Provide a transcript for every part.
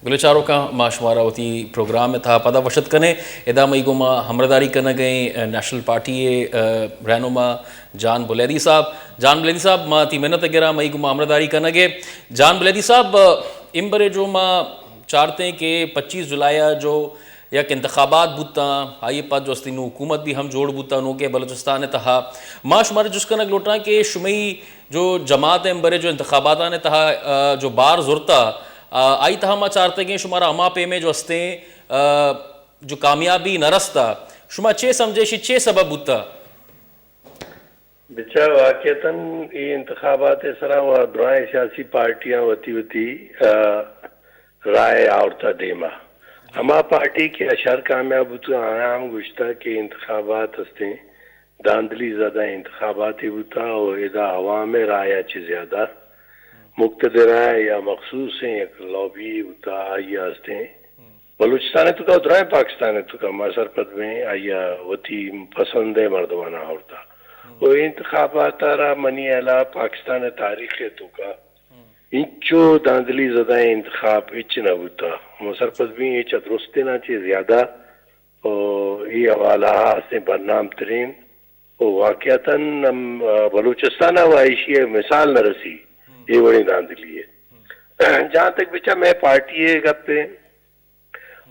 بلے چاروکاں، ما شمارا وتی پروگرام ءِ تہا پدا وش اتک کنیں۔ ادا مئی گوما ہمراہداری کنگ ءَ ایں نیشنل پارٹی ءِ، ءَ، رہنما جان بلیدی صاحب۔ جان بلیدی صاحب، ما تی منت ءَ گراں مئی گوما ہمراہداری کنگ ءَ۔ جان بلیدی صاحب، امبرے جو ما چارتیں کہ پچیس جولائی ءَ جو یک انتخابات بوتاں، آئی ءَ پد جو استی نوں حکومت بھی ہم جوڑ بوتاں نوکیں بلوچستان ءِ تہا۔ ما شمارا جست کنگ لوٹاں کہ شمئی جو جماعت ءِ امبرے جو انتخاباتانی تہا، ءَ، جو بار زرتا، ءَ، آئی تہا ما چارتگیں شمارا ہما پیمیں جو استیں، ءَ، جو کامیابی نہ رستا، شما چے سمجھے، شی چے سبب بوتا؟ بچا، واقعتاً اے انتخابات ءِ سرا و درائیں سیاسی پارٹیاں وتی وتی، ءَ، رائے آورتا دیما۔ ہما پارٹی کہ اشر کامیاب بوتگ، آیاں ہم گوشتا کہ انتخابات استیں دھاندلی زدہ انتخاباتے بوتا و ادا عوام ءِ رائے ءَ چہ زیادہ مقتدر ءَ یا مخصوصیں یک لابی بوتا، آئی ءَ استیں بلوچستان ءِ توکا و درائیں پاکستان ءِ توکا ما سرپد بیں، آئی ءَ وتی پسند ءِ مردماں آورتا۔ و انتخابات ءَ را منی ہیال ءَ پاکستان ءِ تاریخ ءِ توکا انچو دھاندلی زدہ انتخاب ہچ نہ بوتا۔ ما سرپد بیں، اے چہ درستیناں چہ زیادہ و اے حوالہ ءَ استیں بدنام ترین و واقعتاً ہم، آ، بلوچستان ءَ و ایشی ءِ مثال نہ رسی، اے وڑیں دھاندلی ءِ۔ جہاں تک بچا مئے پارٹی ءِ گپ ءَ،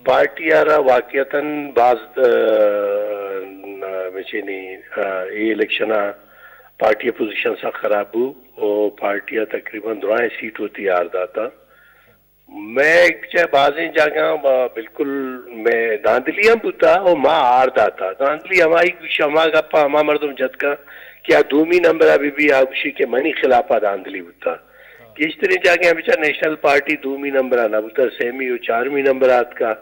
پارٹی ءَ را واقعتاً باز، آ، نہ، مچینی، آ، اے الیکشن ءَ پارٹی ءِ پوزیشن سک خراب بو و پارٹی ءَ تقریباً درائیں سیٹ وتی ہار داتا۔ مئے چہ بازیں جاگہاں با بالکل مئے دھاندلی ہم بوتا و ما ہار داتا۔ دھاندلی ہمائی گوش، ہما گپا ہما مردم جت کن کہ آ دومی نمبر ءَ بہ بی، آ گوشی کہ منی خلاف ءَ دھاندلی بوتا۔ گیشتریں جاگہاں بچار نیشنل پارٹی دومی نمبر ءَ نہ بوتا، سیمی و چارمی نمبر ءَ آتکا۔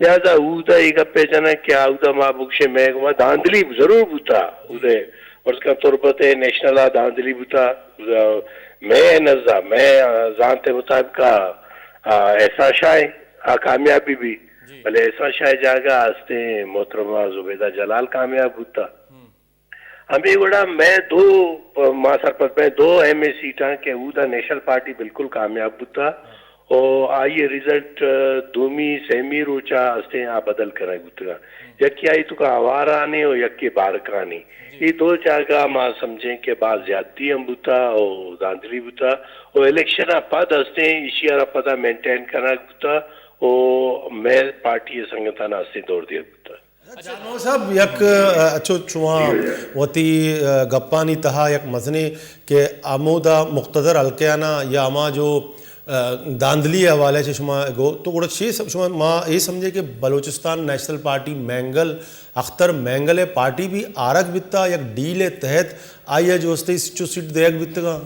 لہذا اودا اے گپ ءَ جناں کہ اودا ما بگشیں مئے گوما دھاندلی ضرور بوتا۔ اودے ورز کن تربت ءِ نیشنل ءَ دھاندلی بوتا، مئے نزا، مئے زانت ءِ مطابق ءَ، آ، احسان شاہ ءَ آ کامیاب بہ بی، بلے احسان شاہ ءِ جاگہ ءَ استیں محترمہ زبیدہ جلال کامیاب بوتا۔ ہمے وڑا مئے دو، ما سرپد بئیں، دو ایم اے سیٹاں کہ اودا نیشنل پارٹی بالکل کامیاب بوتا و آئی ءِ رزلٹ، آ، دومی، سیمی روچا استیں آ بدل کنگ بوتگا۔ یکے آئی توکا آوارانی و یکے بارکانی۔ اے دو جاگہ ما سمجھیں کہ باز زیادتی ہم بوتا و دھاندلی بوتا و الیکشن ءَ پد استیں ایشی ءَ را پدا مینٹین کنگ بوتا و مئے پارٹی ءِ سنگتاں استیں دور دیگ بوتا۔ جان محمد صاحب، یک، ءَ، اچو چواں وتی، ءَ، گپانی تہا یک مزنیں کہ ہمودا مقتدر حلقہ آناں یا ہما جو، ءَ، دھاندلی ءِ حوالے چہ شما گو تو گڑا چے سب شما ما اے سمجھے کہ بلوچستان نیشنل پارٹی مینگل، اختر مینگل ءِ پارٹی بھی آرگ بیتا، یک ڈیل ءِ تحت آئی ءَ جو استے چو سیٹ دیگ بیتگاں؟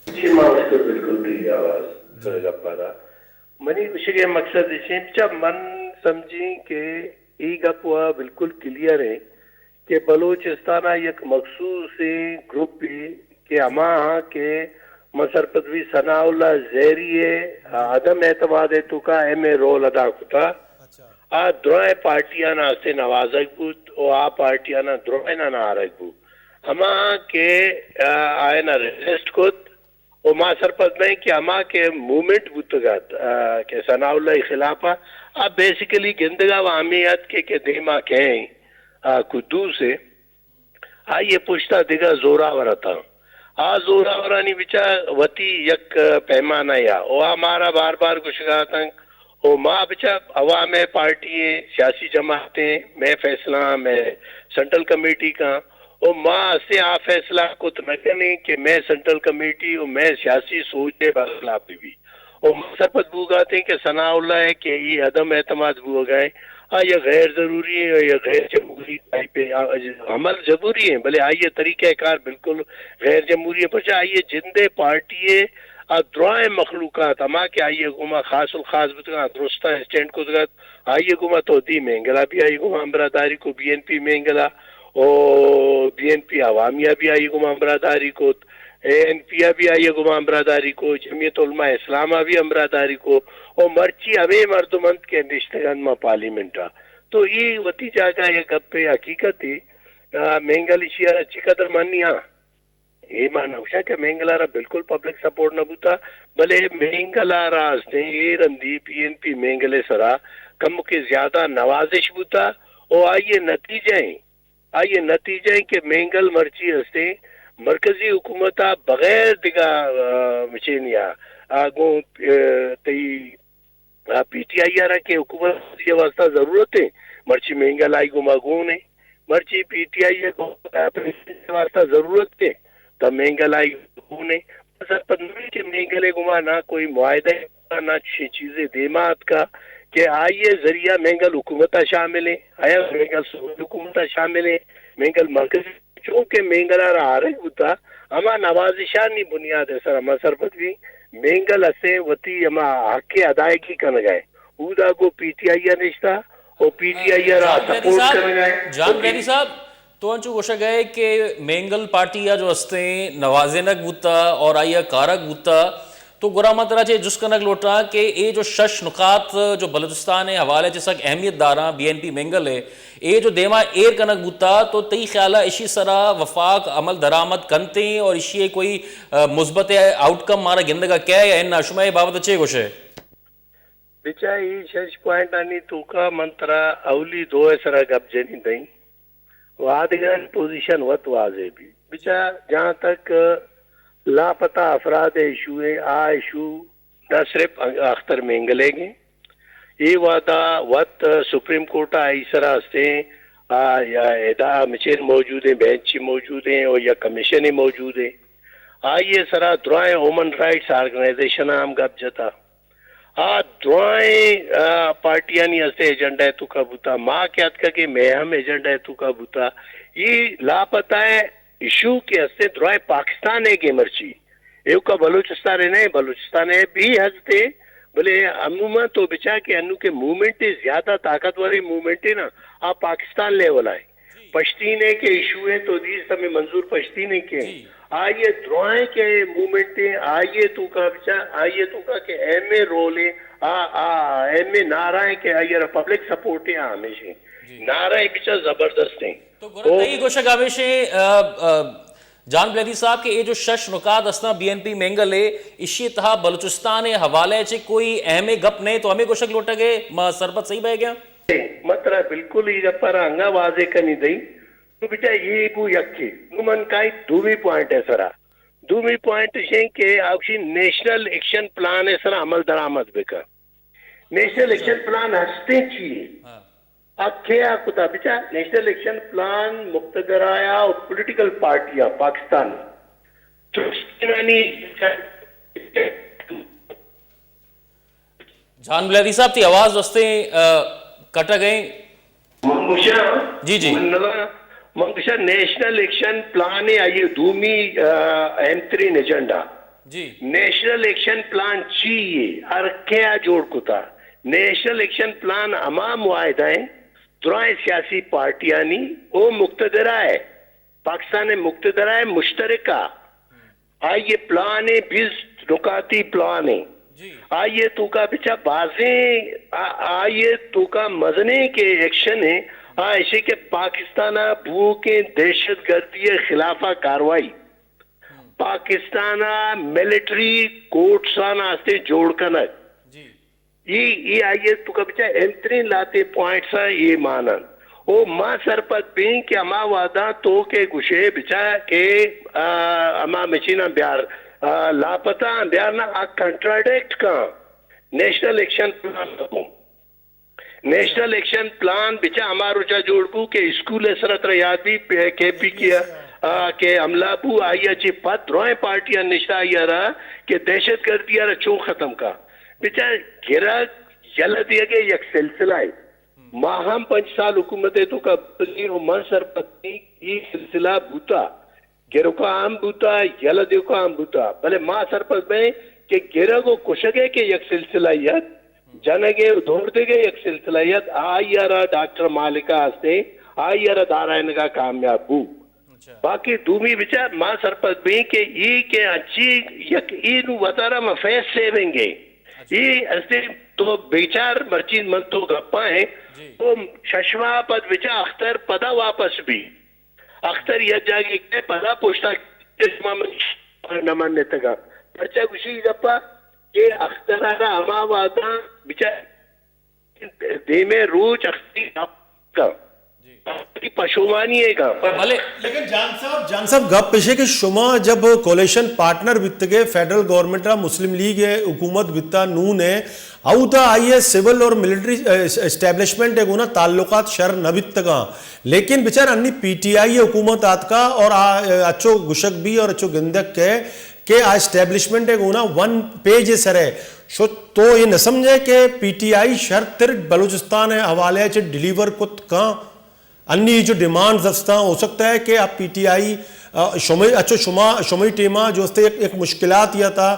جی، ما اس کو بالکل بھی آواز گپارا۔ منی گوشگ ءِ مقصد ایش انت، چہ من سمجھیں کہ اے گپ وا بالکل کلیئر انت کہ بلوچستان ءَ یک مخصوصیں گروپے کہ ہما ہاں کہ من سرپد بی ثناء اللہ زہری ءِ عدم اعتماد ءِ توکا اہمیں رول ادا کتا، آ درائیں پارٹیاں استیں نوازگ بوت و آ پارٹیاں درائیناں آرگ بوت۔ ہما کہ، آ، آیانا ریزسٹ کت، و ما سرپد بئیں کہ ہما کہ موومنٹ بوتگ ات، آ، کہ ثناء اللہ ءِ خلاف ءَ، آ بیسیکلی گندگ ءَ و ہمے ات کہ، کہ دیما کئے، آ، قدوس ءِ، آئی ءِ پشت ءَ دگہ زوراور اتاں۔ آ زوراورانی بچار وتی یک پیمانہ یا، و آ مارا بار بار گوشگ ءَ اتنت، و ما بچار عوام ءِ پارٹی ایں، سیاسی جماعت ایں، مئے فیصلہ آں مئے سینٹرل کمیٹی کاں، و ما اسے آ فیصلہ کت نہ کنیں کہ مئے سینٹرل کمیٹی و مئے سیاسی سوچ ءِ برخلاف بہ بی۔ و ما سرپد بوگ ءَ اتیں کہ ثناء اللہ ءِ کہ اے عدم اعتماد بوگ ءَ ایں، آ یک غیر ضروری ایں، یک غیر جمہوری ٹائپ ءِ، آ، عمل جمہوری ایں، بلے آئی ءِ طریقہ کار بالکل غیر جمہوری ایں، پرچا آئی ءِ جند ءِ پارٹی ءِ آ درائیں مخلوقات، ہما کہ آئی ءِ گوما خاص الخاص بوتگ آں، درستاں اسٹینڈ کتگ ات، آئی ءِ گوما تو دی مینگل ءَ بھی آئی ءِ گوما ہمراہداری کو، بی این پی مینگل ءَ، او بی این پی عوامی ءَ بھی آئی ءِ گوما ہمراہداری کت، اے این پی ءَ بھی آئی ءِ گوما ہمراہداری کو، جمعیت علماء اسلام ءَ بھی ہمراہداری کو، او مرچی ہمے مردم انت کہ نشتگ انت ماں پارلیمنٹ ءَ۔ تو اے وتی جاگہ ءَ یک گپے حقیقتے، آ، مینگل ایشی ءَ را چقدر منی آں؟ اے ما نہ گوشاں کہ مینگل ءَ را بالکل پبلک سپورٹ نہ بوتا، بلے مینگل ءَ را استیں اے رندی پی این پی مینگل ءِ سرا کمکے زیادہ نوازش بوتا و آئی ءِ نتیجہ ایں، آئی ءِ نتیجہ ایں کہ مینگل مرچی استیں مرکزی حکومت ءَ بغیر دگہ، آ، مچینی ءَ، آ، گوں، آ، تئی آ، پی ٹی آئی ءَ را کہ حکومت ءِ واسطہ ضرورت ایں، مرچی مینگل آئی گوما گون ایں، مرچی پی ٹی آئی ءَ گوما واسطہ ضرورت ایں، تا مینگل آئی گون ایں۔ سرپد نہ ایں کہ مینگل ءِ گوما نہ کوئی معاہدہ، نہ چی چیزے دیما اتکا کہ آئی ءِ ذریعہ مینگل حکومت ءَ شامل ایں، آیا مینگل صوبائی حکومت ءَ شامل ایں، مینگل مرکزی چونکہ مینگل ءَ را آرگ بوتا، ہما نوازشانی بنیاد ءِ سرا ما سرپد بیں، مینگل اسے وتی ہما حق ءِ ادائیگی کنگ ءَ ایں۔ اودا گوں پی ٹی آئی ءَ نشتا و پی ٹی آئی ءَ را جان بلیدی سپورٹ صاحب، کنگ ءَ ایں۔ جان بلیدی صاحب، تو انچو گوشگ ءَ ئے کہ مینگل پارٹی ءَ جو استیں نوازینگ بوتا اور آئی ءَ کارگ بوتا، تو گڑا من ترا چے جست کنگ لوٹاں کہ اے جو شش نکات جو بلوچستان ءِ حوالے چہ سک اہمیت داراں بی این پی مینگل ءِ، اے جو دیما ایر کنگ بوتا تو تئی خیال ءَ اشی سرا وفاق عمل درآمد کنتیں اور اشی ءِ کوئی، آ، مثبت آؤٹ کم مارا گندگ ءَ کئے یا اناں؟ شما اے بابت ءَ چے گوشے؟ بچا اے شش پوائنٹانی توکا من ترا اولی دو ءِ سرا گپ جنی دئیں۔ و آدگرانی پوزیشن وت واضح بی۔ بچار، جہاں تک لاپتہ افراد ءِ ایشو ایں، آ ایشو نہ صرف اختر مینگل ءِ ایں، اے وہدا وت سپریم کورٹ ءَ آئی سرا استیں، آ، یا ادا مچین موجود ایں، بینچ موجود ایں اور یا کمیشن موجود ایں۔ آئی ءِ سرا درائیں ہیومن رائٹس آرگنائزیشن ہم گپ جتا۔ آ درائیں، آ، پارٹیانی ہستیں ایجنڈا ءِ توکا بوتا، ما کہ اتکگیں مئے ہم ایجنڈا ءِ توکا بوتا۔ اے لاپتہ ءِ ایشو کہ ہستیں درائیں پاکستان ءِ گیں مرچی۔ ایوکا بلوچستان ءِ نہ، بلوچستان ءِ بھی ہستیں، بلے عموماً تو بچار کہ انو کہ موومنٹ زیادہ طاقتوریں موومنٹ نا، آ پاکستان لیول ءَ ایں۔ پشتین ءِ کہ ایشو ایں تو دیست ہمیں منظور پشتین ءِ کہ آئی ءِ درائیں کہ موومنٹ ایں، آئی ءِ توکا بچار، آئی ءِ توکا کہ اہم رول ایں، آ، آ، اہم نعرہ ایں کہ آئی ءَ را پبلک سپورٹ ایں، آ ہمیش ایں۔ نعرہ ایں بچار زبردست ایں۔ تو گڑا تئی گوشگ ہمیش ایں، آ، آ، جان بلیدی صاحب کہ اے جو شش نکات استاں بی این پی مینگل ءِ، اشی تہا بلوچستان ءِ حوالے چہ کوئی اہم گپ نہ ایں، تو ہمے گوشگ لوٹگ ئے، ما سرپد صحیح بئیگ ءَ آں؟ من ترا بالکل اے گپ ءَ را انگا واضح کنی دئیں۔ تو بچار اے بو یکے۔ نوں من کائیں دومی پوائنٹ ءِ سرا۔ دومی پوائنٹ اش ایں کہ آ گوشی نیشنل ایکشن پلان ءِ سرا عمل درآمد بکن۔ نیشنل ایکشن پلان ہستیں چی ایں؟ آ کئے ءَ کتا؟ بچار، نیشنل ایکشن پلان مقتدر آیا و پولیٹیکل پارٹی ءَ پاکستان درستینانی جان بلیدی صاحب، تئی آواز رستیں، آ، کٹگ ءَ ایں۔ من گوشاں، جی، جی۔ من نہ، من گوشاں نیشنل ایکشن پلان ءِ آئی ءِ دومی، آ، اہم ترین ایجنڈا۔ جی۔ نیشنل ایکشن پلان چی ایں؟ ہر کئے ءَ جوڑ کتا؟ نیشنل ایکشن پلان ہما معاہدہ ایں درائیں سیاسی پارٹیانی او مقتدرہ ءِ، پاکستان ءِ مقتدرہ ءِ مشترکہ۔ آئی ءِ پلان ایں، بیست نکاتی پلان ایں۔ جی۔ آئی ءِ توکا بچار بازیں، آ-، آئی ءِ توکا مزنیں کہ ایکشن ایں، آ ایش ایں کہ پاکستان ءَ بوؤکیں دہشت گردی ءِ خلاف ءَ کاروائی، پاکستان ءَ ملٹری کورٹس آں ہستیں جوڑ کنگ۔ جی۔ اے، اے آئی ءِ توکا بچار اہم ترین لہتیں پوائنٹس آں، اے مان انت۔ او ما سرپد بیں کہ ہما وہداں تو کہ گوشے بچار کہ، آ، ہما مچیناں بیار، آ، لاپتہ آں بیار نا، آ کنٹراڈکٹ کن نیشنل ایکشن پلان ءَ گوں۔ نیشنل ایکشن پلان بچار ہما روچا جوڑ بو کہ اسکول ءِ سرا ترا یاد بی، پہ-، کے پی کے ءَ، آ، کہ حملہ بو، آئی ءَ چہ پد درائیں پارٹیاں نشتہ آئی ءَ را کہ دہشت گردی ءَ را چون ختم کا۔ بچار گرگ یلہ دیگ ءِ یک سلسلہ ایں۔ ما ہم پنچ سال حکومت ءِ توکا بزیں و من سرپد بیں اے سلسلہ بوتا، گرکا ہم بوتا، یلہ دیوکا ہم بوتا، بلے ما سرپد بیں کہ گرگ و کشگ ءِ کہ یک سلسلہ یت، جنگ ءِ و دور دیگ ءِ یک سلسلہ یت، آئی ءَ را ڈاکٹر مالکہ ہستیں، آئی ءَ را دارائینگا کامیاب بو۔ اچھا۔ باقی دومی بچار ما سرپد بیں کہ اے کہ انچی یک اے نوں وتارا ما فیس سیونگ ایں۔ اچھا۔ اے ہستیں تو بچار مرچی من تو گپا ایں، جی۔ تو شش ماہ پد بچار اختر پدا واپس بی۔ اختر یک جاگے کہ پدا پشتا شما منی نہ منتگاں۔ پرچا گوشی گپا کہ اختر ءَ را ہما وہداں بچار دیمے روچ اختی گپ کا۔ پشومانی ہے کا۔ بلے لیکن جان صاحب، جان صاحب، گپ پیش ہے کہ شما جب کولیشن پارٹنر بیتگے، فیڈرل گورنمنٹ را مسلم لیگ حکومت بیتا نون ہے، اودا آئی ءِ سول اور ملٹری، اے، اسٹیبلشمنٹ ءِ گونا تعلقات شر نہ بیتگاں، لیکن بچار انی پی ٹی آئی حکومت آتکا اور آ، اے، اچو گشگ بی اور اچو گندگ کہ کہ آ اسٹیبلشمنٹ ءِ گونا ون پیج ءِ سر ءَ شت۔ تو اے نہ سمجھے کہ پی ٹی آئی شر تر بلوچستان ءِ حوالے ءَ چہ ڈیلیور کت کاں؟ انی جو ڈیمانڈز استاں، ہو سکتا ہے کہ آ پی ٹی آئی، آ، شمئی، اچھا، شما، شمئی ٹیما جو استے یک، یک مشکلات یا تا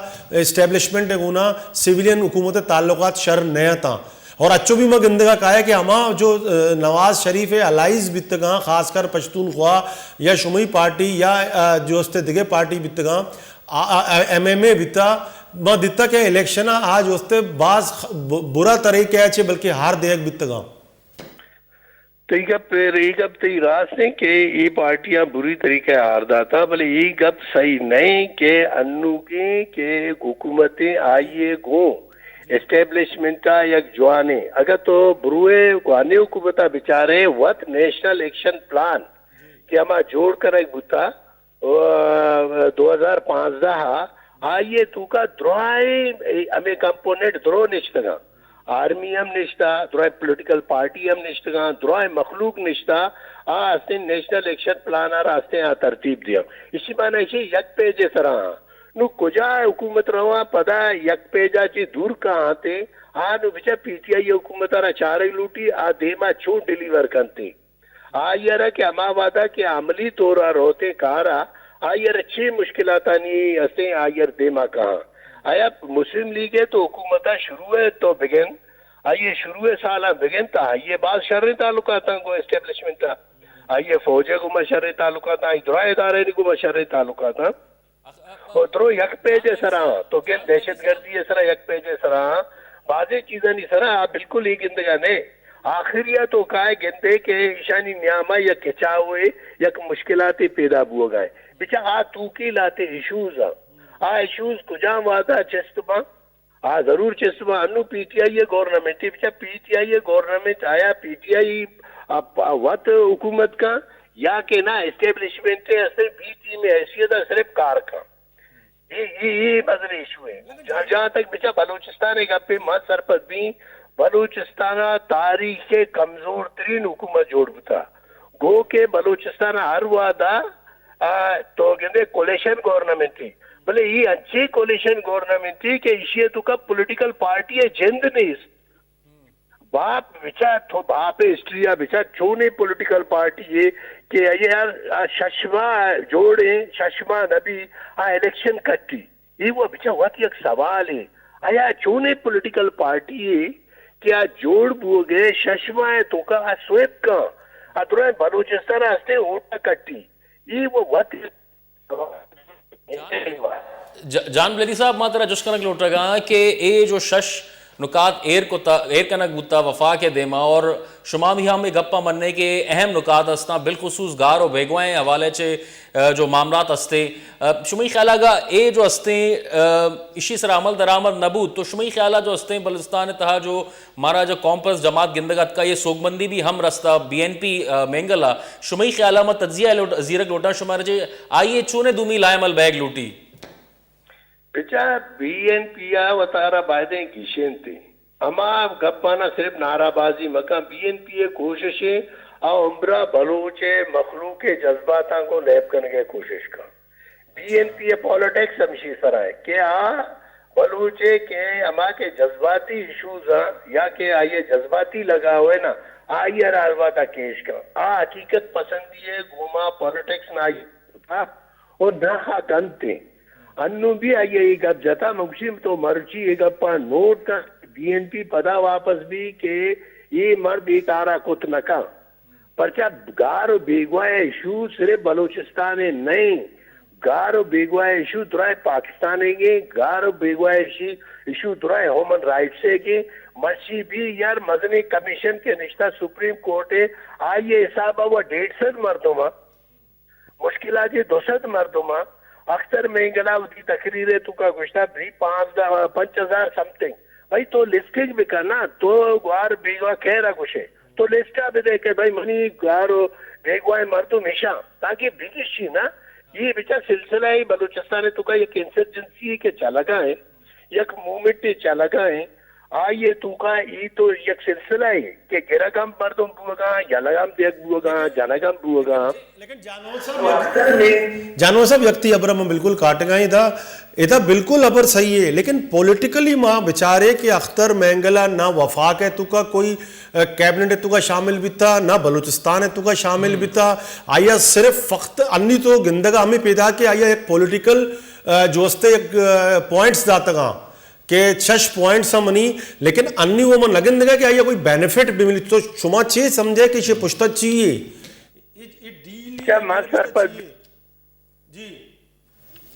اسٹیبلشمنٹ ءِ گونا سویلین حکومت ءِ تعلقات شر نہ اتاں۔ اور اچو بھی ما گندگا کایا کہ ہما جو، آ، نواز شریف ءِ الائیز بیتگاں، خاص کر پشتونخوا یا شمئی پارٹی یا، آ، جو استے دگہ پارٹی بیتگاں، آ، آ، آ، ایم ایم اے بیتا، ما دیتا کہ الیکشن ءَ آ جو استے باز خ-، ب-، برا طریقہ ءَ چہ بلکہ ہار دیگ بیتگاں۔ تئی گپ، اے گپ تئی راست ہیں کہ اے پارٹیاں بری طریقہ ءَ ہار داتا، بلے اے گپ صحیح نہیں کہ انوگیں کہ حکومتیں آئی ءِ گوں اسٹیبلشمنٹ ءَ یک جوانیں، اگر تو بروئے گوانے حکومت ءَ بچارے وت نیشنل ایکشن پلان کہ ہما جوڑ کنگ بوتا، دو ہزار پانزدہ ءَ، آئی ءِ توکا درائیں ہمے کمپوننٹ درو نشتگاں۔ آرمی ہم نشتہ، درائیں پولیٹیکل پارٹی ہم نشتگاں، درائیں مخلوق نشتہ، آ ہستیں نیشنل ایکشن پلان ءَ را ہستیں آ ترتیب دیاں۔ اسی معنی ایشی یک پیج ءِ سرا آں۔ نو کجا حکومت رواں پدا یک پیجا چی دور کاہاں تے، آ نو بچا پی ٹی آئی حکومت ءَ را چارگ لوٹی، آ دیما چون ڈیلیور کنتے۔ آئی ءَ را کہ ہما وہدا کہ عملی طور ءَ روتیں کار ءَ، آئی ءَ را چی مشکلاتانی ہستیں، آئی ءَ را دیما کاہاں۔ آیا مسلم لیگ ءِ تو حکومت ءَ شروع ءَ تو بگند، آئی ءِ شروع ءِ سالاں بگند، تا آئی ءِ باز شریں تعلقاتاں گوں اسٹیبلشمنٹ ءَ، آئی ءِ فوج ءِ گوما شریں تعلقاتاں، آئی درائیں ادارہانی گوما شریں تعلقاتاں۔ و درو یک پیج ءِ سرا، تو گند دہشت گردی ءِ سرا یک پیج ءِ سرا، بازیں چیزانی سرا آ بالکل اے گندگا نہ۔ آخری ءَ تو کائے گندے کہ ایشانی نیاما یک کچاوے، یک مشکلاتے پیدا بوگا ہے۔ بچا آ توکی لاتے ایشوز آ۔ آ ایشوز کجام وہدا چست باں؟ آ ضرور چست باں۔ انو پی ٹی آئی ءِ گورنمنٹ، بچا پی ٹی آئی ءِ گورنمنٹ، آیا پی ٹی آئی ءَ پ-، وت حکومت کن یا کہ نہ اسٹیبلشمنٹ ءِ ہستیں بی ٹیم ءِ حیثیت ءَ صرف کار کن؟ اے، اے، اے مزن ایشو ہے۔ جہاں، جہاں تک بچا بلوچستان ءِ گپ ہے، ما سرپد بیں، بلوچستان ءَ تاریخ ءِ کمزور ترین حکومت جوڑ بوتا۔ گو کہ بلوچستان ءَ ہر وہدا، آ، تو گندے کولیشن گورنمنٹ ہے۔ بلے اے انچیں کولیشن گورنمنٹ ہے کہ ایشی ءِ توکا پولیٹیکل پارٹی ءِ جند نیست۔ باپ بچار، تو باپ ءِ ہسٹری ءَ بچار، چونیں پولیٹیکل پارٹی یے کہ آئی ءَ آ شش ماہ جوڑ ایں، شش ماہ نہ بی، آ الیکشن کٹی۔ اے وَ بچار وت یک سوالے۔ آیا چونیں پولیٹیکل پارٹی یے کہ آ جوڑ بوگ ءِ شش ماہ ءِ توکا آ سویپ کن، آ درائیں بلوچستان ءَ ہستیں ووٹ ءَ کٹی۔ اے وَ وت ج-، جان بلیدی صاحب، ما ترا جست کنگ لوٹگا کہ اے جو شش نکات ایر کتا، ایر کنگ بوتا وفاق ءِ دیما، اور شما بھی ہم اے گپا مننے کہ اہم نکات استاں، بالخصوص گار و بیگواہیں حوالے چے، ا، جو معاملات استے، ا، شمئی خیالا اگا اے جو استیں، ا، اشی سرا عمل درآمد نہ بوت تو شمئی خیالا جو استیں بلوچستان ءِ تہا جو مارا جو قوم پرست جماعت گندگ اتکا، اے سوگمندی بھی ہم رستا بی این پی، ا، مینگل ءَ۔ شمئی خیال ءَ ما تجزیہ لوٹ-، زیرگ لوٹاں شمارا چے آئی ءِ چونیں دومی لائحہ عمل بیگ لوٹی؟ بچار بی این پی ءَ وتارا بایدیں گیشینتیں۔ ہما گپانا صرف نعرہ بازی مکن۔ بی این پی ءِ کوشش ءَ آ عمرا بلوچ ءِ مخلوق ءِ جذباتاں گوں لیب کنگ ءِ کوشش کن۔ بی این پی ءِ پالیٹکس ہمشی سرا ہے کہ آ بلوچ ءِ کہ ہما کہ جذباتی ایشوز آں یا کہ آئی ءِ جذباتی لگاؤ ہے نا، آئی ءَ را ہر وہدا کیش کن۔ آ حقیقت پسندی ءِ گوما پالیٹکس نہ آئی و نہ آ کنت۔ انوں بھی آئی ءَ اے گپ جتا، من گوشی تو مرچی اے گپاں نوٹ کن، بی این پی پدا واپس بی کہ اے مرد اے کارا کت نہ کن۔ پرچا گار و بیگواہ ایشو صرف بلوچستان ءِ نئیں، گار و بیگواہ ایشو درائیں پاکستان ءِ گیں، گار و بیگواہ ایشو، ایشو درائیں ہیومن رائٹس ءِ گیں۔ مرچی بھی یار مزنیں کمیشن کہ نشتہ سپریم کورٹ ءَ، آئی ءِ حساب ءَ وہ ڈیڑھ سد مردم ءَ، مشکل ءَ جی دو سد مردم ءَ، اختر مینگلا وتی تقریر ءِ توکا گوشتا بھئی پانزدہ، پنچ ہزار سم تھنگ۔ بھئی تو لسٹنگ بکن نا، تو گوار بیگواہ کئے را گوشے، تو لسٹ ءَ بدے کہ بھئی منی گوار و بیگواہ مردم ایشاں، تاکہ بگشی نا۔ یہ بچار سلسلہ ہے بلوچستان ءِ توکا یک انسرجنسی ہے کہ چلگا ہے، یک موومنٹ چلگا ہے۔ آئی ءِ توکا ای تو یک سلسلہ ہے کہ گرگ ہم مردم بوگا، یلگ ہم دیگ بوگا، جنگ ہم بوگا۔ لیکن جانور صاحب، جانور صاحب، یک تی ہبر ءَ من بالکل کاٹگا ایں، ادا، ادا بالکل ہبر صحیح ہے، لیکن پولیٹیکلی ما بچارے کہ اختر مینگل ءَ نہ وفاق ءِ توکا کوئی، ءَ، کیبنٹ ءِ توکا شامل بیتا، نہ بلوچستان ءِ توکا شامل بیتا۔ آئی ءَ صرف فقط انی تو گندگا ہمیں پیدا کہ آئی ءَ یک پولیٹیکل، ءَ، جو استے یک، ءَ، پوائنٹس داتگاں کہ شش پوائنٹس ہم منی، لیکن انی وہ من نہ گندگا کہ آئی ءَ کوئی بینیفٹ بھی ملی۔ تو شما چے سمجھے کہ یہ پشتا چی ہے؟ اچھا، ما سر پر جی۔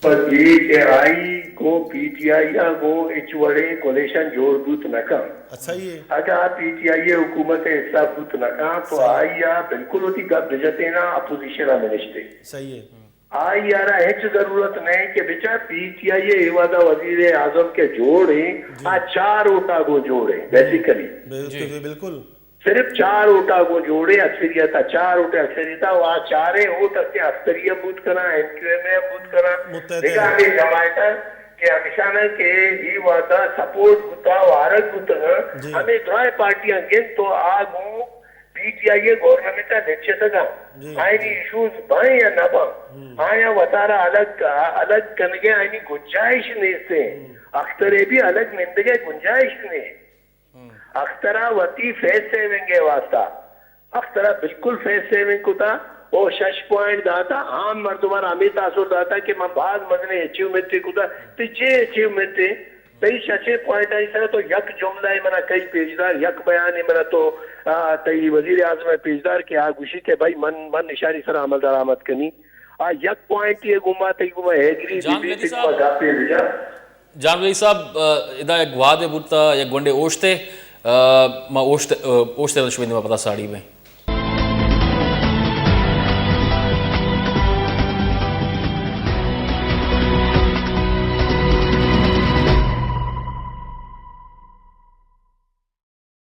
پر یہ کہ آئی گوں پی ٹی آئی ءَ گوں ہچ وڑیں کولیشن جوڑ بوت نہ کن۔ اچھا، یہ۔ اگاں آ پی ٹی آئی ءِ حکومت ءِ حصہ بوت نہ کن تو آئی ءَ بالکل وتی گپ بجتینا اپوزیشن ءَ منشتے۔ صحیح ہے۔ آئی ءَ را ہچ ضرورت نہیں کہ بچار پی ٹی آئی ءِ اے وہدا وزیر اعظم کہ جوڑ ہیں، جی۔ آ چار ووٹا گوں جوڑ ہیں، جی۔ بیسیکلی۔ بالکل، جی۔ جی، بالکل۔ صرف چار ووٹا گوں جوڑے اکثریت ءَ، چار ووٹ اکثریت ءَ، آ چاریں ووٹ ہستے اختری ہم بوت کناں، ایم کیو ایم ءَ ہم بوت کناں، متحدہ دگہ ہمیں جماعتاں کہ ہمیشاناں کہ ای وہدا سپورٹ بوتا و آرگ بوتگاں، جی۔ ہمیں درائیں پارٹیاں گند تو آ گوں پی ٹی آئی ءِ گورنمنٹ ءَ لچتگاں۔ جی۔ آئینی ایشوز بائیں یا نہ باں، ہم۔ آیاں وتارا الگ، الگ کنگے آئینی گنجائش نیستیں۔ ہم۔ اخترے بھی الگ نندگے گنجائش نہیں۔ ہم۔ اخترا وتی فیس سیونگ ءِ واسطہ، اخترا بالکل فیس سیونگ کتا، او شش پوائنٹ داتا، عام مردمان ہمیں تاثر داتا کہ من باز مزنیں اچیومنٹ کتا۔ تی چے اچیومنٹ؟ تئی ششیں پوائنٹ آئی سرا تو یک جملہ منا کئی پیشدار، یک بیان منا تو، آ، تئی وزیر اعظم پیشدار کہ آ گوشی کہ بھائی من، من نشانی سرا عمل درآمد کنی۔ آ یک پوائنٹ یہ گما تئی گما ایگری جان بی بی مہدی تئی گما صاحب۔ گپے بجا۔ جان مہدی صاحب، آ، ادا یک وعدے بوتا، یک گونڈے اوشتے، آ، ما اوشت، آ، اوشتے شمے دیما پدا ساڑی بیں۔